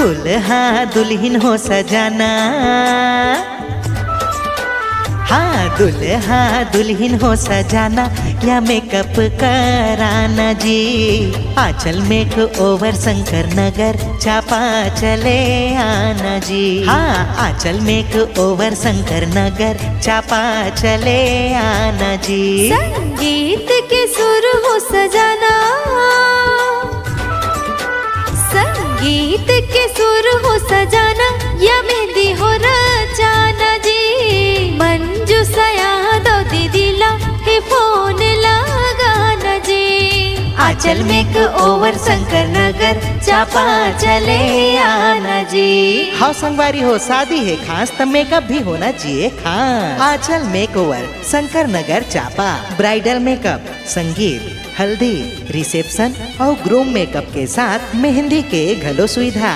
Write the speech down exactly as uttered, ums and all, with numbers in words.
दुल्हा दुल्हिन हो सजाना, हाँ दुल्हा दुल्हिन हो सजाना, या मेकअप कराना जी। आंचल मेक ओवर शंकर नगर, चापा चले आना जी। हाँ आंचल मेक ओवर शंकर नगर, चापा चले आना जी। संगीत के सुर हो सजाना, संगीत के सुर हो सजाना, या मेहंदी हो रचाना जी। मंजू सयादव दीदी ला ही फोन लगाना जी। आंचल मेक ओवर शंकर नगर, चापा चले आना जी। हाँ संगवारी हो, शादी हे खास त मेकअप भी होना चाहिए खास। आंचल मेक ओवर शंकर नगर चापा। ब्राइडल मेकअप, संगीत, हल्दी, रिसेप्शन और ग्रूम मेकअप के साथ मेहंदी के घलो सुविधा।